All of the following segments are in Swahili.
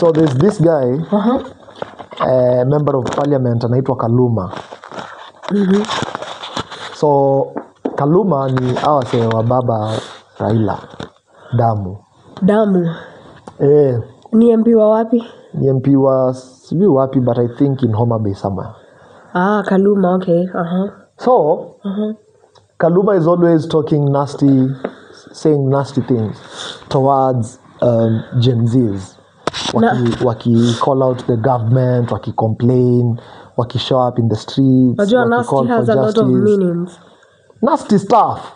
So there's this guy, member of parliament anaitwa Kaluma. So Kaluma ni hawa wasee wa baba Raila. Damu. Damu. Ni MP wa wapi? Ni MP wa sijui wapi, but I think in Homa Bay somewhere. Ah, Kaluma, okay. So, Kaluma is always talking nasty, saying nasty things towards Gen Zs. Waki call out the government, waki complain, waki show up in the streets, Najua waki nasty call for has a lot of justice. Meanings. Nasty stuff.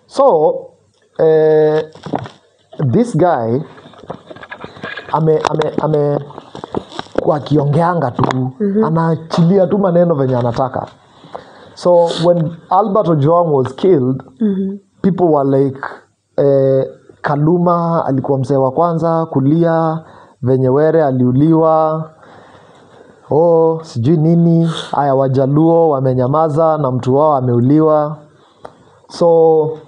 So, this guy ame akiongeanga tu, anaachilia tu maneno venye anataka. So when Albert Ojwang was killed, people were like, Kaluma alikuwa mzee wa kwanza kulia venye Were aliuliwa, oh sijui nini, haya Wajaluo wamenyamaza na mtu wao ameuliwa. So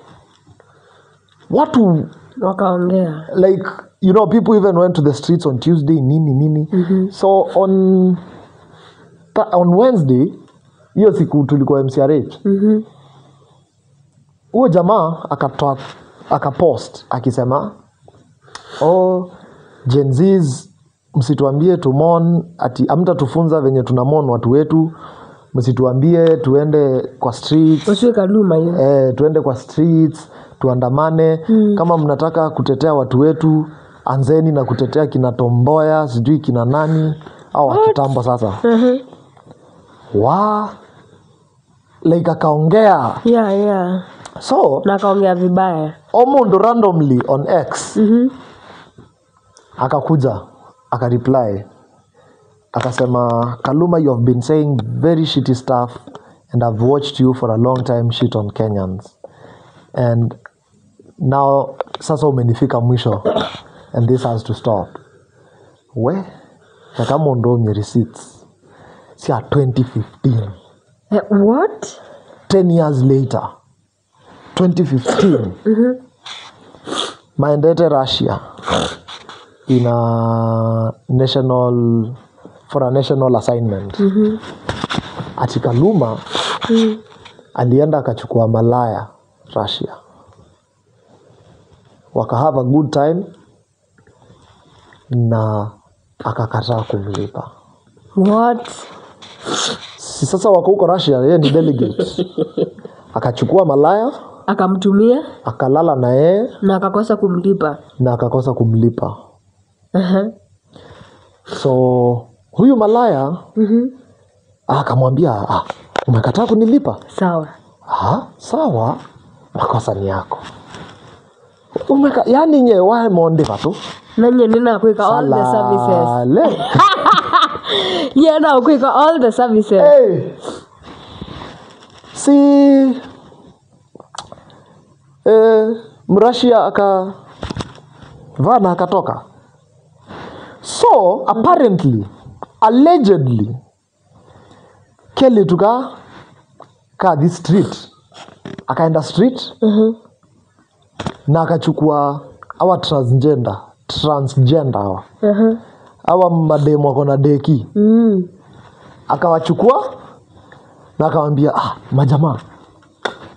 watu wakaongea, like, you know, people even went to the streets on Tuesday, nini nini. So on Wednesday, hiyo siku tulikuwa MCRH, huyo jamaa akatoa, akapost akisema, oh Gen Zs, msituambie tumon, ati hamtatufunza venye tunamon watu wetu, msituambie tuende kwa streets. Usiwe Kaluma hiyo. Tuende kwa streets tuandamane. Kama mnataka kutetea watu wetu, anzeni na kutetea kina Tomboya, sijui kina nani au wa kitambo sasa. Wa like akaongea. Yeah. So na akaongea vibaya. Omondo randomly on X akakuja akareply akasema, Kaluma, you have been saying very shitty stuff and I've watched you for a long time shit on Kenyans, and now sasa umenifika mwisho and this has to stop. We kama ndo receipts si ya 2015. What? 10 years later, 2015. Maendete Russia in a national, for a national assignment. Ati Kaluma alienda akachukua malaya Russia, waka have a good time na akakataa kumlipa. What? Si sasa wako huko Russia, yeye ni delegate. Akachukua malaya, akamtumia, akalala na yeye na akakosa kumlipa. So huyu malaya akamwambia, umekataa kunilipa? Sawa. Sawa, makosa ni yako. Yani nye wae monde tu. Na nye nina kuika all the services. Yeah, na kuika all the services. Hey. Si Mrashia akavaa na akatoka. So apparently, allegedly, Kelly tuka ka this street, akaenda street na akachukua our transgender hawa hawa mademu wako na deki. Akawachukua na akawaambia, majamaa,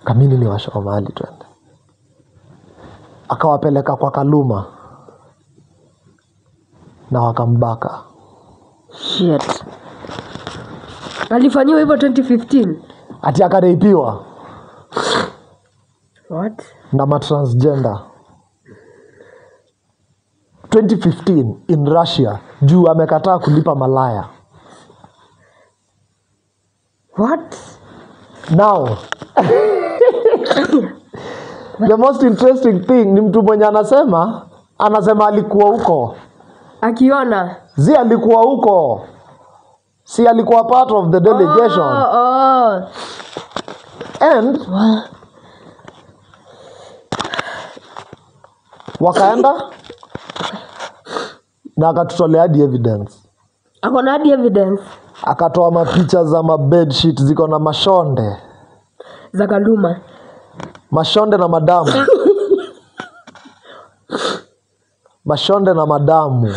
kamini ni washo mahali twende. Akawapeleka kwa Kaluma na wakambaka. Shit. Alifanyiwa hivyo 2015. Ati akareipiwa. What? Na ma transgender. 2015 in Russia, juu amekataa kulipa malaya. What? Now, the most interesting thing ni mtu mwenye anasema alikuwa huko. Akiona. Zi alikuwa huko. Si alikuwa part of the delegation. Oh. And wakaenda na akatutolea hadi evidence. Akona hadi evidence. Akatoa mapicha za mabed sheet ziko na mashonde za Kaluma. Mashonde na madamu. Mashonde na madamu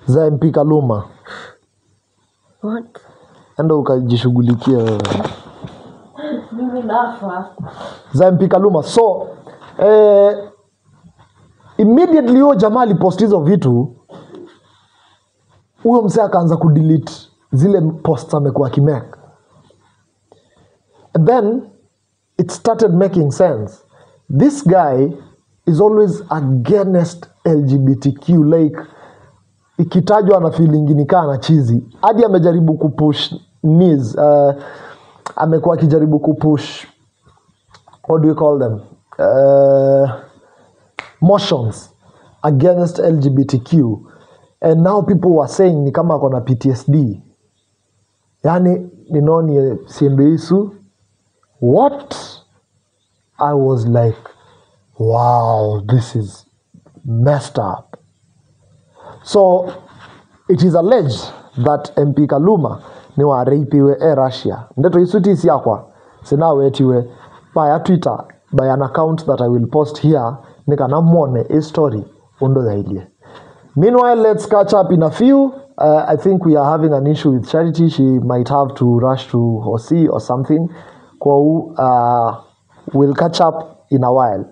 za MP Kaluma. What? Enda ukajishughulikie wewe. Mimi nafa. Za MP Kaluma. So immediately huyo jamaa alipost hizo vitu, huyo msee akaanza kudelete zile posts amekuwa akimake. And then it started making sense. This guy is always against LGBTQ, like ikitajwa na feeling ni kaa na chizi. Hadi amejaribu kupush knees, amekuwa akijaribu kupush, what do we call them, motions against LGBTQ, and now people were saying ni kama ako na PTSD. Yani ninoni siembeisu. What? I was like, wow, this is messed up. So it is alleged that MP Kaluma ni wareipiwe e Russia. Ndeto isuti siakwa sinawetiwe by Twitter by an account that I will post here nikana mwone a story undo dhailie. Meanwhile, let's catch up in a few. I think we are having an issue with Charity. She might have to rush to Hosi or something. Kwa we'll catch up in a while.